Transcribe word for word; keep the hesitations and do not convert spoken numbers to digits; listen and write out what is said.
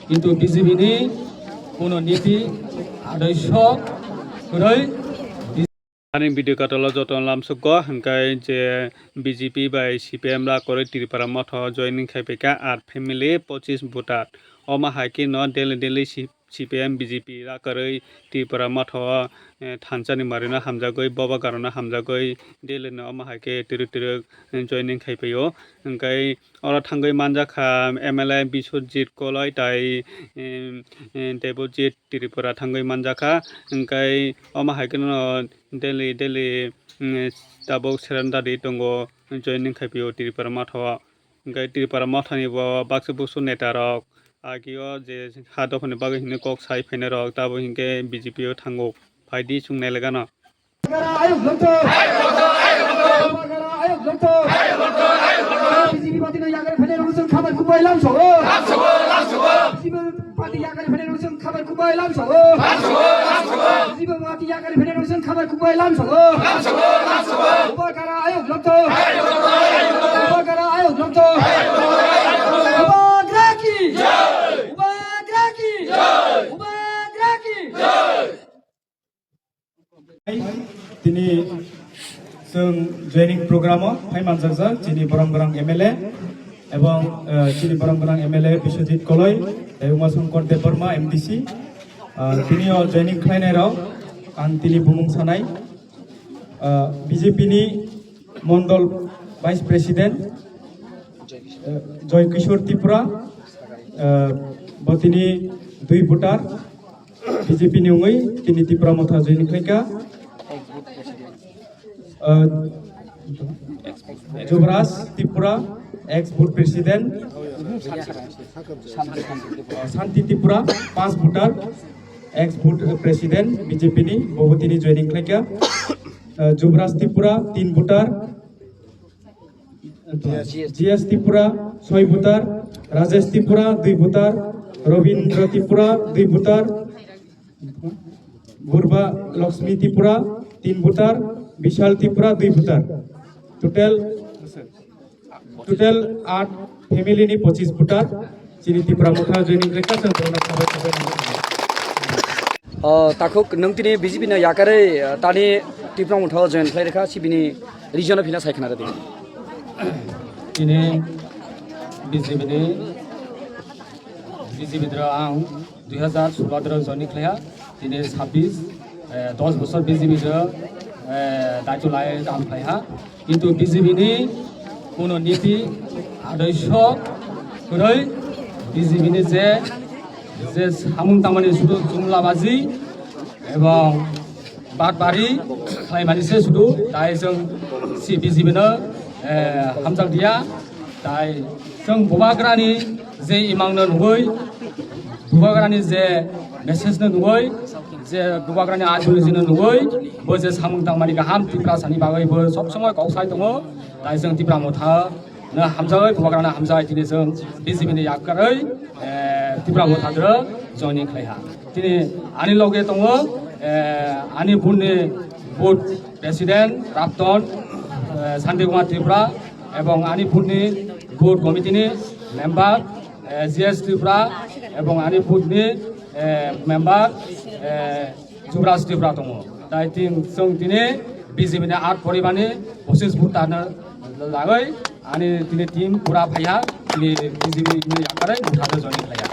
Kintu B J P ni kono niti, adorso kwrwi. Ani video katalo joto lamsukgo, hwnkhe je B J P bai C P M rakorwi Tripura motha joining khaipaikha, ar family pochis voter. Omo hai khe no daily daily si-, C P M, B J P rakarwi Tripura motha o, eh, thansa ni mwrwino hamjagwi, boba garano hamjagwi, daily no omo hai khe twrwk twrwk, eh, joining khaipaio. Hwnkhe oro thangwi manjakha M L A Biswajit Koloi tai, em, em, Debojit Tripura thangwi manjakha. Hwnkhe omo hai kheno daily daily, em, tabuk surrender ri tongo, joining khaipaio Tripura motha o. Hwnkhe Tripura mothani bo baksa buksu neta rok agio je ha dophani bagwi hinwi kok sai phainai rok, tabuk hinkhe B J P o thango. Phaidi chwng nailaigano. Ayuk longto. Ayuk longto. B J P party no yakarwi phainai rok chwng khabar kubui lamsao. B J P party yakarwi phainai rok chwng khabar kubui lamsao. B J P party yakarwi phainai rok chwng khabar kubui lamsao. Bubagra ayuk longto. Bubagra ayuk longto. Bubagra ki. Bubagra ki. Bubagra ki. Tini chwng joining program o phai manjakjak chini borom gwnang M L A ebong, eh, chini borom gwnang M L A Biswajit Koloi tei Uma Shankar Debbarma M D C. Ah, tini o joining khlainai rok ang tini bumung sanai. Ah, B J P ni Mondol Vice President, eh, Joy Kishore Tripura, eh, bo tini dui voter, B J P ni wngwi tini Tipra Motha join khlaikha. Eh, Jubraj Tripura, ex booth president, Santi Tripura, panch voter, ex booth president B J P ni, bo bo tini joining khlaikha. Eh, Jubraj Tripura, tin voter, G S Tripura, soi voter, Rajesh Tripura, dui voter, Robindra Tripura, dui voter, Purba Lakshmi Tripura, tin voter, Bishal Tripura, dui voter. Total, total aat family ni pochis voter. Chini Tipra Motha joining khlaikha, chwng borokno khabai khabai nangkha. O, takhuk nwng tini B J P no yakarwi, o, tani Tipra Motha join khlai rwkha, chini region o phina sai khna rwdi. Tini B J P ni, B J P dra ang dui hazar solo dra join khlaiha, tini sabbish, eh, dos bosor B J P dra, eh, daitw lai kam khlaiha. Kintu B J P ni kono niti, adorso kwrwi, B J P ni je, je samung tangmani sudu jumla baji ebong bat bari khlaimani se sudu, tai chwng si B J P no, eh, hamjak dia, tai chwng Bubagrani je imang no nugwi, Bubagrani je message no nugwi, je Bubagrani ideology no nugwi, bo je samung tangmani kaham Tiprasani bagwi bo sob somoi kok sai tongo, tai chwng Tipra Motha no hamjagwi, Bubagrano hamjagwi tini chwng B J P ni yakarwi, eh, Tipra Motha dra joining khlaiha. Tini ani loge tongo, eh, ani booth ni booth president Rapton, eh, Santi Kumar Tripura, ebong ani booth ni booth committee ni member, eh, G S Tripura, ebong ani booth ni, eh, member, eh, Jubraj Tripura tongo. Tai tin, chwng tini B J P ni aat poribani pochis voter no lagwi ani tini team pura phaiya, tini B J P ni yakarwi Motha dra joining khlaiya.